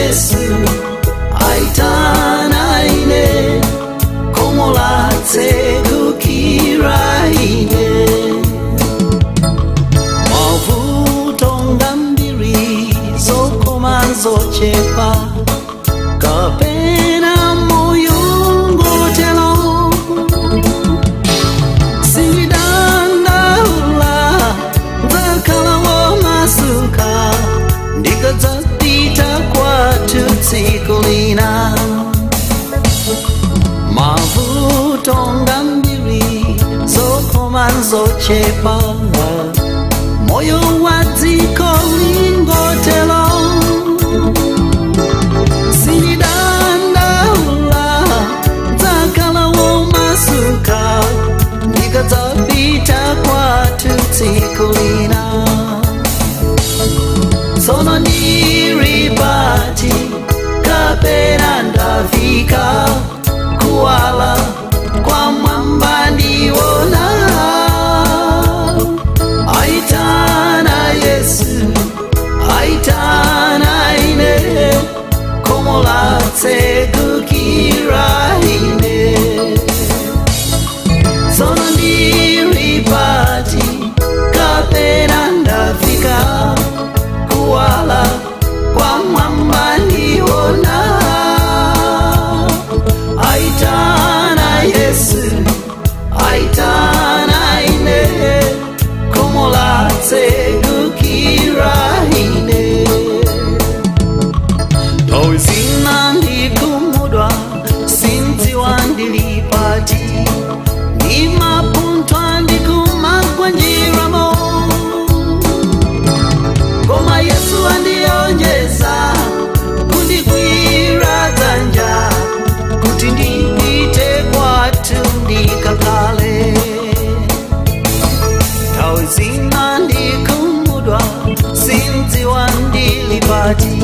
Yesu aitana ine khomo latsegukira ine. Mavuto ngambiri zokoma nzochepa kapena moyo ngotelo sindidandaula ndzakhala womasuka ndikadzapita kwathu tsiku lina. Mavuto ngambiri zokoma nzochepa moyo wa dziko lingotelo sindidandaula ndzakhala womasuka ndikadzapita kwathu tsiku lina. Tsono ndiri pati kapena ndafika kuwala kwa mwamba ndiwona. Aitana Yesu aitana ine khomo latsegukira ine. Tsono ndiri pati kapena ndafika kuwala kwa mwamba ndiwona. Aitana Yesu aitana ine khomo latsegukira ine. Nthawi zina ndikhumudwa sindziwa ndili pati ndimapunthwa ndikumagwa njiramo koma Yesu andionjeza kundigwira dzanja kuti ndipite kwathu ndikakhale. Nthawi zina ndikhumudwa sindziwa ndili pati